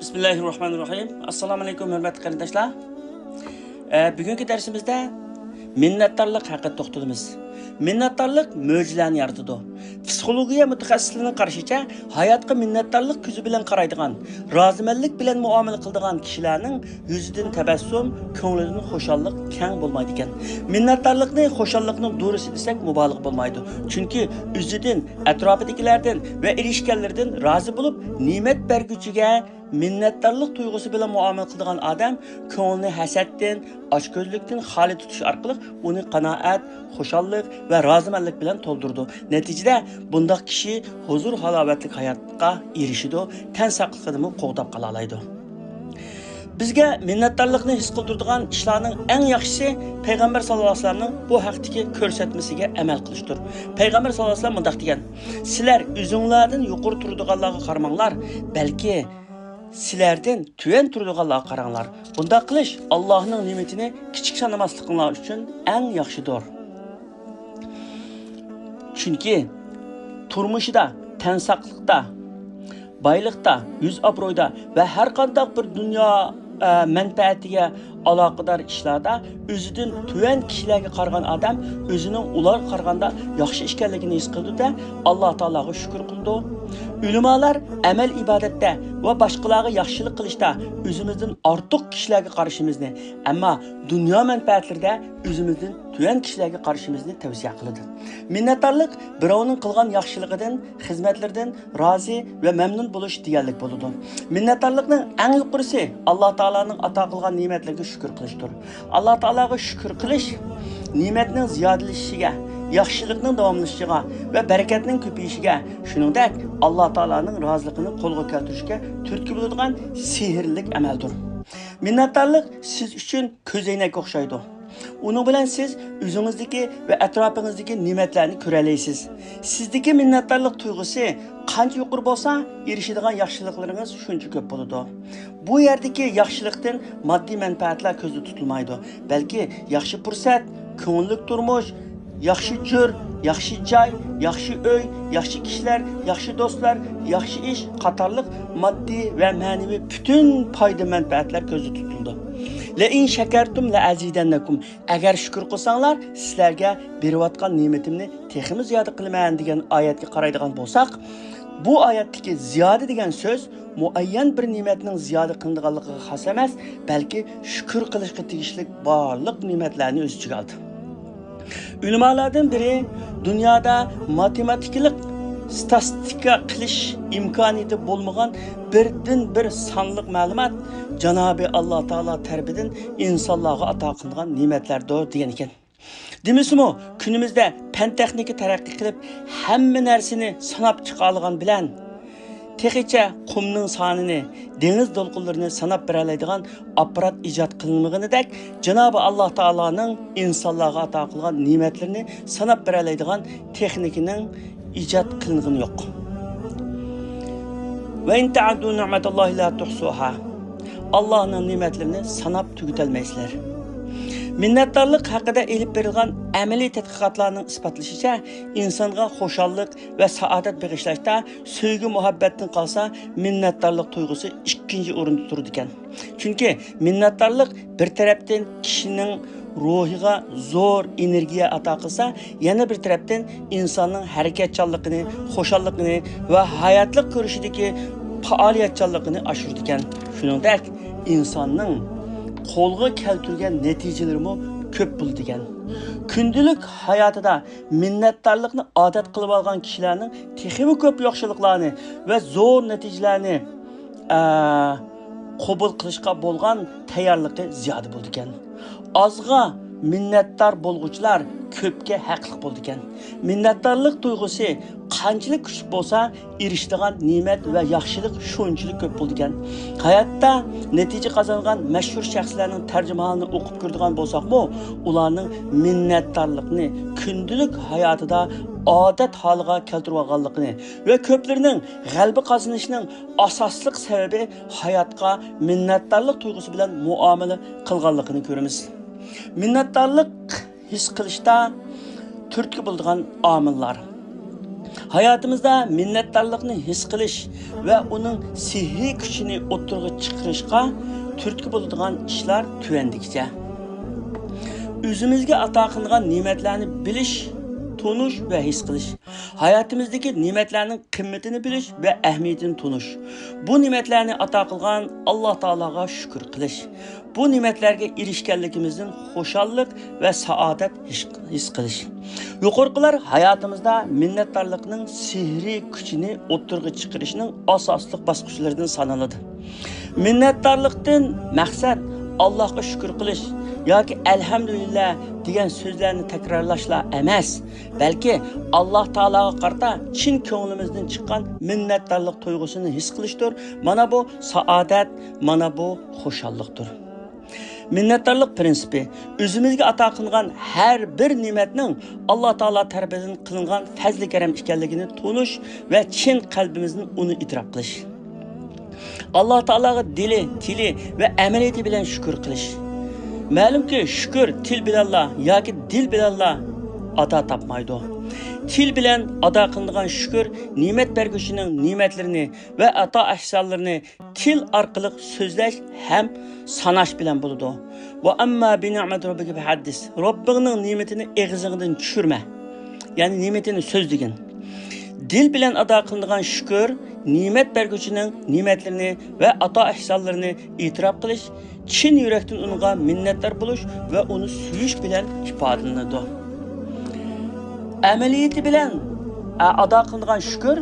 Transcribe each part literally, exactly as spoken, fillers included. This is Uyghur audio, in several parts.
بىسمىللاھىررەھمانىررەھىم. ئەسسالامۇ ئەلەيكۇم، ھۆرمەتلىك قېرىنداشلار. ئە، بۈگۈنكى دەرسىمىزدە مىننەتدارلىق ھەققىدە توختىلىمىز. مىننەتدارلىق مۆجىزىلەرنى يارىتىدۇ. پسىخولوگىيە مۇتەخەسسىسلىرىنىڭ قارىشىچە، ھاياتقا مىننەتدارلىق كۆزى بىلەن قارايدىغان، رازىمەنلىك بىلەن مۇئامىلە قىلىدىغان كىشىلەرنىڭ يۈزىدىن تەبەسسۇم، كۆڭلىدىن خۇشاللىق كەڭ بولمايدىكەن. مىننەتدارلىقنى خۇشاللىقنىڭ دورىسى دېسەك مۇبالىغە بولمايدۇ. چۈنكى ئۆزىدىن، ئەتراپىدىكىلەردىن ۋە ئېرىشكەنلىرىدىن رازى بولۇپ، نېمەت بەرگۈچىگە مىننەتدارلىق تۇيغۇسى بىلەن مۇئامىلە قىلىدىغان ئادەم كۆڭلىنى ھەسەتتىن، ئاچكۆزلۈكتىن خالىي تۇتۇش ئارقىلىق ئۇنى قانائەت، خۇشاللىق ۋە رازىمەنلىك بىلەن تولدۇرىدۇ. نەتىجىدە بۇنداق كىشى ھۇزۇر-ھالاۋەتلىك ھاياتقا ئېرىشىدۇ، تەن ساقلىقىنىمۇ قوغداپ قالالايدۇ. بىزگە مىننەتدارلىقنى ھېس قىلدۇرىدىغان ئىشلارنىڭ ئەڭ ياخشىسى پەيغەمبەر ساللاللاھۇ ئەلەيھى ۋەسەللەمنىڭ بۇ ھەقتىكى كۆرسەتمىسىگە ئەمەل قىلىشتۇر. پەيغەمبەر ساللاللاھۇ ئەلەيھى ۋەسەللەم مۇنداق دېگەن: سىلەر ئۆزۈڭلاردىن يۇقىرى تۇرىدىغانلارغا قارىماڭلار، بەلكى سىلەردىن تۆۋەن تۇرىدىغانلارغا قاراڭلار. بۇنداق قىلىش ئاللاھنىڭ نېمىتىنى كىچىك سانىماسلىقىڭلار ئۈچۈن ئەڭ ياخشىدۇر. چۈنكى تۇرمۇشىدا، تەن ساقلىقتا، بايلىقتا، يۈز ئابرۇيدا ۋە ھەر قانداق بىر دۇنيا، ئە، مەنپەئەتىگە ئالاقىدار ئىشلاردا ئۆزىدىن تۆۋەن كىشىلەرگە قارىغان ئادەم ئۆزىنىڭ ئۇلارغا قارىغاندا ياخشى ئىكەنلىكىنى ھېس قىلىدۇ-دە، ئاللا تائالاغا شۈكۈر قىلىدۇ. ئۆلىمالار ئەمەل ئىبادەتتە ۋە باشقىلارغا ياخشىلىق قىلىشتا ئۆزىمىزدىن ئارتۇق كىشىلەرگە قارىشىمىزنى، ئەمما دۇنيا مەنپەئەتلىرىدە ئۆزىمىزدىن تۆۋەن كىشىلەرگە قارىشىمىزنى تەۋسىيە قىلىدۇ. مىننەتدارلىق بىراۋنىڭ قىلغان ياخشىلىقىدىن، خىزمەتلىرىدىن رازى ۋە مەمنۇن بولۇش دېگەنلىك بولىدۇ. مىننەتدارلىقنىڭ ئەڭ يۇقىرىسى ئاللا تائالانىڭ ئاتا قىلغان نېمەتلىرىگە شۈكۈر قىلىشتۇر. ئاللا تائالاغا شۈكۈر قىلىش نېمەتنىڭ زىيادىلىشىشىگە، ياخشىلىقنىڭ داۋاملىشىشىغا ۋە بەرىكەتنىڭ كۆپىيىشىگە، شۇنىڭدەك ئاللا تائالانىڭ رازىلىقىنى قولغا كەلتۈرۈشكە تۈرتكە بولىدىغان سېھىرلىك ئەمەلدۇر. مىننەتدارلىق سىز ئۈچۈن كۆزەينەككە ئوخشايدۇ. ئۇنىڭ بىلەن سىز ئۆزىڭىزدىكى ۋە ئەتراپىڭىزدىكى نېمەتلەرنى كۆرەلەيسىز. سىزدىكى مىننەتدارلىق تۇيغۇسى قانچە يۇقىرى بولسا، ئېرىشىدىغان ياخشىلىقلىرىڭىز شۇنچە كۆپ بولىدۇ. بۇ يەردىكى ياخشىلىقتىن ماددىي مەنپەئەتلەر كۆزدە تۇتۇلمايدۇ، بەلكى ياخشى پۇرسەت، كۆڭۈللۈك تۇرمۇش، ياخشى جۈر، ياخشى جاي، ياخشى ئۆي، ياخشى كىشىلەر، ياخشى دوستلار، ياخشى ئىش قاتارلىق ماددىي ۋە مەنىۋى پۈتۈن پايدا مەنپەئەتلەر كۆزدە تۇتۇلىدۇ. لەئىن شەكەرتۇم لەئەزىدەننەكۇم. ئەگەر شۈكۈر قىلساڭلار، سىلەرگە بېرىۋاتقان نېمىتىمنى تېخىمۇ زىيادە قىلىمەن، دېگەن ئايەتكە قارايدىغان بولساق، بۇ ئايەتتىكى زىيادە دېگەن سۆز مۇئەييەن بىر نېمەتنىڭ زىيادە قىلىنىدىغانلىقىغا خاس ئەمەس، بەلكى شۈكۈر قىلىشقا تېگىشلىك بارلىق نېمەتلەرنى ئۆز ئىچىگە ئالدى. ئۆلىمالاردىن بىرى دۇنيادا ماتېماتىكىلىق ستاتىستىكا قىلىش ئىمكانىيىتى بولمىغان بىردىنبىر سانلىق مەلۇمات جانابى ئاللا تائالا تەرىپىدىن ئىنسانلارغا ئاتا قىلىنغان نېمەتلەردۇر، دېگەن ئىكەن. دېمىسىمۇ، كۈنىمىزدە پەن تېخنىكا تەرەققىي قىلىپ، ھەممە نەرسىنى ساناپ چىقالىغان بىلەن، تېخىچە قۇمنىڭ سانىنى، دېڭىز دولقۇنلىرىنى ساناپ بېرەلەيدىغان ئاپپارات ئىجاد قىلىنمىغىنىدەك، جانابى ئاللا تائالانىڭ ئىنسانلارغا ئاتا قىلغان نېمەتلىرىنى ساناپ بېرەلەيدىغان تېخنىكىنىڭ ئىجاد قىلىنغىنى يوق. ۋە ئىن تەئۇددۇ نىئمەتاللاھى لا تۇھسۇھا. ئاللانىڭ نېمەتلىرىنى ساناپ تۈگىتەلمەيسىلەر. مىننەتدارلىق ھەققىدە ئېلىپ بېرىلغان ئەمەلىي تەتقىقاتلارنىڭ ئىسپاتلىشىچە، ئىنسانغا خۇشاللىق ۋە سائادەت بېغىشلاشتا سۆيگۈ-مۇھەببەتتىن قالسا، مىننەتدارلىق تۇيغۇسى ئىككىنچى ئورۇندا تۇرىدىكەن. چۈنكى مىننەتدارلىق بىر تەرەپتىن كىشىنىڭ روھىغا زور ئېنېرگىيە ئاتا قىلسا، يەنە بىر تەرەپتىن ئىنساننىڭ ھەرىكەتچانلىقىنى، خۇشاللىقىنى ۋە ھاياتلىق كۆرۈشىدىكى پائالىيەتچانلىقىنى ئاشۇرىدىكەن. شۇنىڭدەك ئىنساننىڭ قولغا كەلتۈرگەن نەتىجىلىرىمۇ كۆپ بولىدىكەن. كۈندىلىك ھاياتىدا مىننەتدارلىقنى ئادەت قىلىۋالغان كىشىلەرنىڭ تېخىمۇ كۆپ ياخشىلىقلارنى ۋە زور نەتىجىلەرنى، ئە، قوبۇل قىلىشقا بولغان تەييارلىقى زىيادە بولىدىكەن. ئازغا مىننەتدار بولغۇچىلار كۆپكە ھەقلىق بولىدىكەن. مىننەتدارلىق تۇيغۇسى قانچىلىك كۈچلۈك بولسا، ئېرىشىدىغان نېمەت ۋە ياخشىلىق شۇنچىلىك كۆپ بولىدىكەن. ھاياتتا نەتىجە قازانغان مەشھۇر شەخسلەرنىڭ تەرجىمىھالىنى ئوقۇپ كۆرىدىغان بولساقمۇ، ئۇلارنىڭ مىننەتدارلىقنى كۈندىلىك ھاياتىدا ئادەت ھالىغا كەلتۈرۈۋالغانلىقىنى ۋە كۆپلىرىنىڭ غەلىبە قازىنىشىنىڭ ئاساسلىق سەۋەبى ھاياتقا مىننەتدارلىق تۇيغۇسى بىلەن مۇئامىلە قىلغانلىقىنى كۆرىمىز. مىننەتدارلىق ھېس قىلىشتا تۈرتكە بولىدىغان ئامىللار. ھاياتىمىزدا مىننەتدارلىقنى ھېس قىلىش ۋە ئۇنىڭ سېھرىي كۈچىنى ئوتتۇرىغا چىقىرىشقا تۈرتكە بولىدىغان ئىشلار تۆۋەندىكىچە. ئۆزىمىزگە ئاتا قىلىنغان نېمەتلەرنى بىلىش، تونۇش ۋە ھېس قىلىش. ھاياتىمىزدىكى نېمەتلەرنىڭ قىممىتىنى بىلىش ۋە ئەھمىيىتىنى تونۇش. بۇ نېمەتلەرنى ئاتا قىلغان ئاللا تائالاغا شۈكۈر قىلىش. بۇ نېمەتلەرگە ئېرىشكەنلىكىمىزدىن خۇشاللىق ۋە سائادەت ھېس، ھېس قىلىش. يۇقىرىقىلار ھاياتىمىزدا مىننەتدارلىقنىڭ سېھرىي كۈچىنى ئوتتۇرىغا چىقىرىشنىڭ ئاساسلىق باسقۇچلىرىدىن سانىلىدۇ. مىننەتدارلىقتىن مەقسەت ئاللاھقا شۈكۈر قىلىش ياكى ئەلھەمدۇلىللا دېگەن سۆزلەرنى تەكرارلاشلا ئەمەس، بەلكى ئاللاھ تائالاغا قارىتا چىن كۆڭلىمىزدىن چىققان مىننەتدارلىق تۇيغۇسىنى ھېس قىلىشتۇر. مانا بۇ سائادەت، مانا بۇ خۇشاللىقتۇر. مىننەتدارلىق پىرىنسىپى ئۆزىمىزگە ئاتا قىلىنغان ھەر بىر نېمەتنىڭ ئاللاھ تائالا تەرىپىدىن قىلىنغان پەزلى كەرەم ئىكەنلىكىنى تونۇش ۋە چىن قەلبىمىزدىن ئۇنى ئېتىراپ قىلىش. ئاللاھ تائالاغا دىلى، تىلى ۋە ئەمەلىيىتى بىلەن شۈكۈر قىلىش. مەلۇمكى، شۈكۈر تىل بىلەنلا ياكى دىل بىلەنلا ئادا تاپمايدۇ. تىل بىلەن ئادا قىلىنغان شۈكۈر نېمەت بەرگۈچىنىڭ نېمەتلىرىنى ۋە ئاتا ئەھسانلىرىنى تىل ئارقىلىق سۆزلەش ھەم ساناش بىلەن بولىدۇ. ۋە ئەمما بىنىئمەتى رەببىكە فەھەددىس. رەببىڭنىڭ نېمىتىنى ئېغىزىڭدىن چۈشۈرمە. يەنى نېمىتىنى سۆزلىگىن. دىل بىلەن ئادا قىلىنغان شۈكۈر، نېمەت بەرگۈچىنىڭ نېمەتلىرىنى ۋە ئاتا ئەھسانلىرىنى ئېتىراپ قىلىش، چىن يۈرەكتىن ئۇنىڭغا مىننەتدار بولۇش ۋە ئۇنى سۆيۈش بىلەن ئىپادىلىنىدۇ. ئەمەلىيىتى بىلەن، ئە، ئادا قىلىنغان شۈكۈر،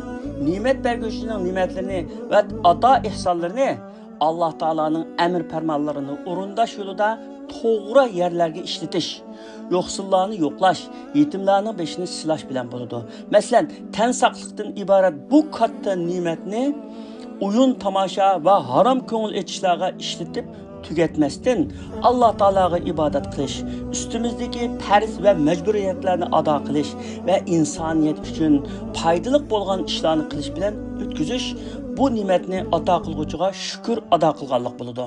نېمەت بەرگۈچىنىڭ نېمەتلىرىنى ۋە ئاتا ئېھسانلىرىنى ئاللاھ تائالانىڭ ئەمر پەرمانلىرىنى ئورۇنداش يولىدا توغرا يەرلەرگە ئىشلىتىش، يوقسۇللارنى يوقلاش، يېتىملەرنىڭ بېشىنى سىلاش بىلەن بولىدۇ. مەسىلەن، تەن ساقلىقتىن ئىبارەت بۇ كاتتا نېمەتنى ئويۇن تاماشا ۋە ھارام كۆڭۈل ئېچىشلارغا ئىشلىتىپ تۈگەتمەستىن، ئاللاھ تائالاغا ئىبادەت قىلىش، ئۈستىمىزدىكى پەرز ۋە مەجبۇرىيەتلەرنى ئادا قىلىش ۋە ئىنسانىيەت ئۈچۈن پايدىلىق بولغان ئىشلارنى قىلىش بىلەن ئۆتكۈزۈش، بۇ نېمەتنى ئاتا قىلغۇچىغا شۈكۈر ئادا قىلغانلىق بولىدۇ.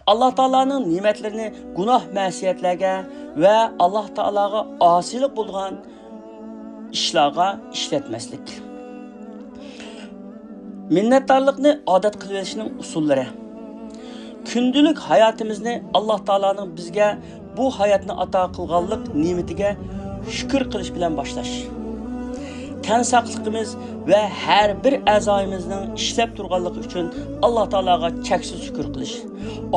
ئاللاھ تائالانىڭ نېمەتلىرىنى گۇناھ مەسىيەتلەرگە ۋە ئاللاھ تائالاغا ئاسىيلىق بولىدىغان ئىشلارغا ئىشلەتمەسلىك. مىننەتدارلىقنى ئادەت قىلىۋېلىشنىڭ ئۇسۇللىرى. كۈندىلىك ھاياتىمىزنى ئاللاھ تائالانىڭ بىزگە بۇ ھاياتنى ئاتا قىلغانلىق نېمىتىگە شۈكۈر قىلىش بىلەن باشلاش. تەن ساقلىقىمىز ۋە ھەر بىر ئەزايىمىزنىڭ ئىشلەپ تۇرغانلىقى ئۈچۈن ئاللاھ تائالاغا چەكسىز شۈكۈر قىلىش.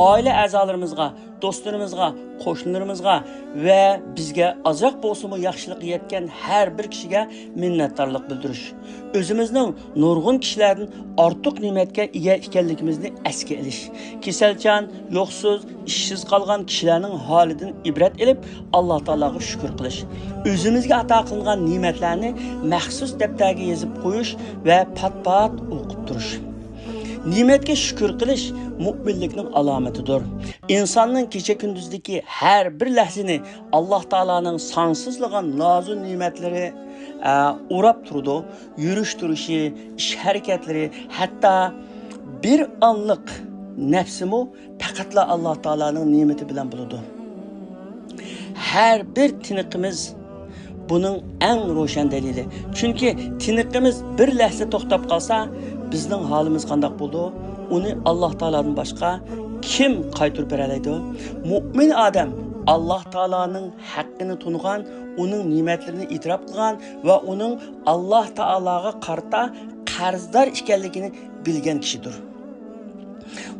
ئائىلە ئەزالىرىمىزغا، دوستلىرىمىزغا، قوشنىلىرىمىزغا ۋە بىزگە ئازراق بولسىمۇ ياخشىلىق يەتكەن ھەر بىر كىشىگە مىننەتدارلىق بىلدۈرۈش. ئۆزىمىزنىڭ نۇرغۇن كىشىلەردىن ئارتۇق نېمەتكە ئىگە ئىكەنلىكىمىزنى ئەسكە ئېلىش. كېسەلچان، يوقسۇز، ئىشسىز قالغان كىشىلەرنىڭ ھالىدىن ئىبرەت ئېلىپ، ئاللاھ تائالاغا شۈكۈر قىلىش. ئۆزىمىزگە ئاتا قىلىنغان نېمەتلەرنى مەخسۇس دەپتەرگە يېزىپ قويۇش ۋە پات-پات ئوقۇپ تۇرۇش. نېمەتكە شۈكۈر قىلىش مۇئمىنلىكنىڭ ئالامىتىدۇر. ئىنساننىڭ كېچە-كۈندۈزدىكى ھەر بىر لەھزىنى ئاللاھ تائالانىڭ سانسىزلىغان نازۇ نېمەتلىرى، ئە، ئوراپ تۇرىدۇ. يۈرۈش-تۇرۇشى، ئىش-ھەرىكەتلىرى، ھەتتا بىر ئانلىق نەپسىمۇ پەقەتلا ئاللاھ تائالانىڭ نېمىتى بىلەن بولىدۇ. ھەر بىر تىنىقىمىز بۇنىڭ ئەڭ روشەن دەلىلى. چۈنكى تىنىقىمىز بىر لەھزە توختاپ قالسا، بىزنىڭ ھالىمىز قانداق بولىدۇ؟ ئۇنى ئاللاھ تائالادىن باشقا كىم قايتۇرۇپ بېرەلەيدۇ؟ مۇئمىن ئادەم ئاللاھ تائالانىڭ ھەققىنى تونۇغان، ئۇنىڭ نېمەتلىرىنى ئېتىراپ قىلغان ۋە ئۇنىڭ ئاللاھ تائالاغا قارىتا قەرزدار ئىكەنلىكىنى بىلگەن كىشىدۇر.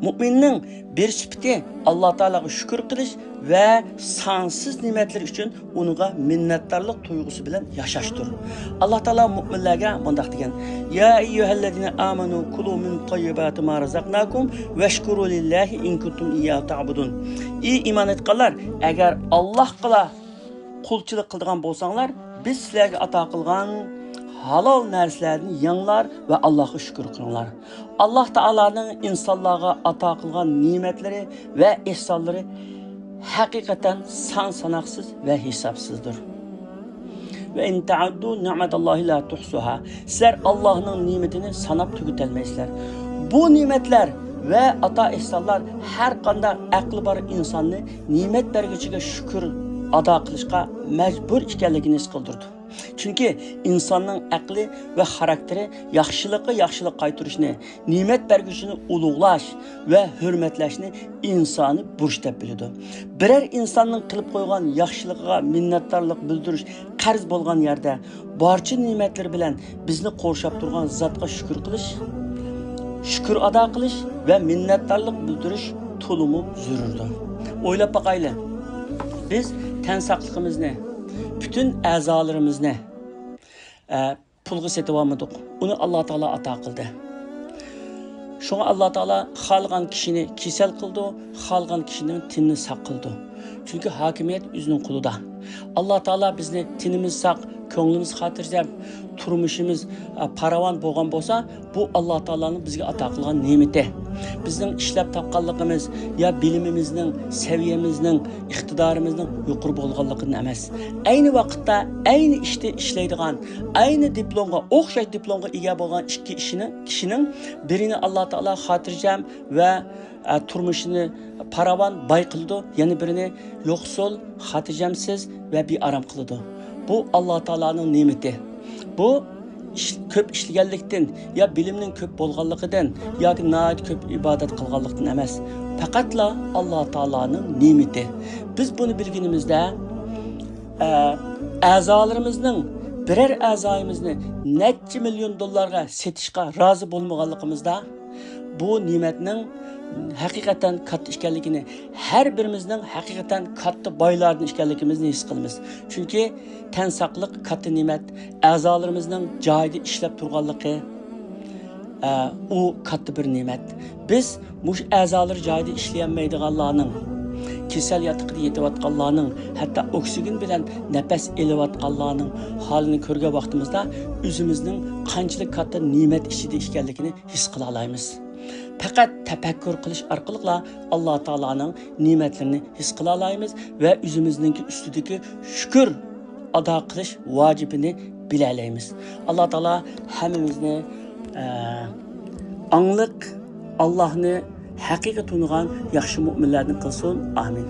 مۇئمىننىڭ بىر سۈپىتى ئاللاھ تائالاغا شۈكۈر قىلىش ۋە سانسىز نېمەتلىرى ئۈچۈن ئۇنىڭغا مىننەتدارلىق تۇيغۇسى بىلەن ياشاشتۇر. ئاللاھ تائالا مۇئمىنلەرگە مۇنداق دېگەن: يا أيها الذين آمنوا كلوا من طيبات ما رزقناكم واشكروا لله إن كنتم إياه تعبدون. ئى ئىمان ئېيتقانلار، ئەگەر ئاللاھقىلا قۇلچىلىق قىلىدىغان بولساڭلار، بىز سىلەرگە ئاتا قىلغان ھالال نەرسىلەردىن يەڭلار ۋە ئاللاھقا شۈكۈر قىلىڭلار. ئاللاھ تائالانىڭ ئىنسانلارغا ئاتا قىلغان نېمەتلىرى ۋە ئېھسانلىرى ھەقىقەتەن سان-ساناقسىز ۋە ھېسابسىزدۇر. وإن تعدوا نعمة الله لا تحصوها. سىلەر ئاللاھنىڭ نېمىتىنى ساناپ تۈگىتەلمەيسىلەر. بۇ نېمەتلەر ۋە ئاتا-ئېھسانلار ھەر قانداق ئەقلى بار ئىنساننى نېمەت بەرگۈچىگە شۈكۈر ئادا قىلىشقا مەجبۇر ئىكەنلىكىنى ھېس قىلدۇرىدۇ. چۈنكى ئىنساننىڭ ئەقلى ۋە خاراكتېرى ياخشىلىققا ياخشىلىق قايتۇرۇشنى، نېمەت بەرگۈچىنى ئۇلۇغلاش ۋە ھۆرمەتلەشنى ئىنسانىي بۇرچ دەپ بىلىدۇ. بىرەر ئىنساننىڭ قىلىپ قويغان ياخشىلىقىغا مىننەتدارلىق بىلدۈرۈش قەرز بولغان يەردە، بارچە نېمەتلىرى بىلەن بىزنى قورشاپ تۇرغان زاتقا شۈكۈر قىلىش، شۈكۈر ئادا قىلىش ۋە مىننەتدارلىق بىلدۈرۈش تولىمۇ زۆرۈردۇر. ئويلاپ باقايلى، بىز تەن ساقلىقىمىزنى، پۈتۈن ئەزالىرىمىزنى، ئە، پۇلغا سېتىۋالمىدۇق. ئۇنى ئاللا تائالا ئاتا قىلدى. شۇڭا ئاللا تائالا خالىغان كىشىنى كېسەل قىلىدۇ، خالىغان كىشىنىڭ تېنىنى ساق قىلىدۇ. چۈنكى ھاكىمىيەت ئۆزىنىڭ قولىدا. ئاللا تائالا بىزنى تېنىمىز ساق، كۆڭلىمىز خاتىرجەم، تۇرمۇشىمىز، ئە، پاراۋان بولغان بولسا، بۇ ئاللا تائالانىڭ بىزگە ئاتا قىلغان نېمىتى. بىزنىڭ ئىشلەپ تاپقانلىقىمىز يا بىلىمىمىزنىڭ، سەۋىيەمىزنىڭ، ئىقتىدارىمىزنىڭ يۇقىرى بولغانلىقىدىن ئەمەس. ئەينى ۋاقىتتا ئەينى ئىشتا ئىشلەيدىغان، ئەينى دىپلومغا، ئوخشاش دىپلومغا ئىگە بولغان ئىككى ئىشنىڭ، كىشىنىڭ بىرىنى ئاللا تائالا خاتىرجەم ۋە، ئە، تۇرمۇشىنى پاراۋان، باي قىلىدۇ، يەنە بىرىنى يوقسۇل، خاتىرجەمسىز ۋە بىئارام قىلىدۇ. بۇ ئاللا تائالانىڭ نېمىتى. بۇ ئىش، كۆپ ئىشلىگەنلىكتىن يا بىلىمنىڭ كۆپ بولغانلىقىدىن ياكى ناھايىتى كۆپ ئىبادەت قىلغانلىقتىن ئەمەس، پەقەتلا ئاللا تائالانىڭ نېمىتى. بىز بۇنى بىلگىنىمىزدە، ئە، ئەزالىرىمىزنىڭ بىرەر ئەزايىمىزنى نەچچە مىليون دوللارغا سېتىشقا رازى بولمىغانلىقىمىزدا، بۇ نېمەتنىڭ ھەقىقەتەن كاتتا ئىكەنلىكىنى، ھەر بىرىمىزنىڭ ھەقىقەتەن كاتتا بايلاردىن ئىكەنلىكىمىزنى ھېس قىلىمىز. چۈنكى تەن ساقلىق كاتتا نېمەت، ئەزالىرىمىزنىڭ جايىدا ئىشلەپ تۇرغانلىقى، ئە، ئۇ كاتتا بىر نېمەت. بىز مۇشۇ ئەزالىرى جايىدا ئىشلىيەلمەيدىغانلارنىڭ، كېسەل ياتىقىدا يېتىۋاتقانلارنىڭ، ھەتتا ئوكسىگېن بىلەن نەپەس ئېلىۋاتقانلارنىڭ ھالىنى كۆرگەن ۋاقتىمىزدا ئۆزىمىزنىڭ قانچىلىك كاتتا نېمەت ئىچىدە ئىكەنلىكىنى ھېس قىلالايمىز. پەقەت تەپەككۇر قىلىش ئارقىلىقلا ئاللا تائالانىڭ نېمەتلىرىنى ھېس قىلالايمىز ۋە ئۆزىمىزنىڭكى ئۈستىدىكى شۈكۈر ئادا قىلىش ۋاجىپىنى بىلەلەيمىز. ئاللا تائالا ھەممىمىزنى، ئە، ئاڭلىق، ئاللانى ھەقىقىي تونۇغان ياخشى مۆمىنلەردىن قىلسۇن. ئامىن.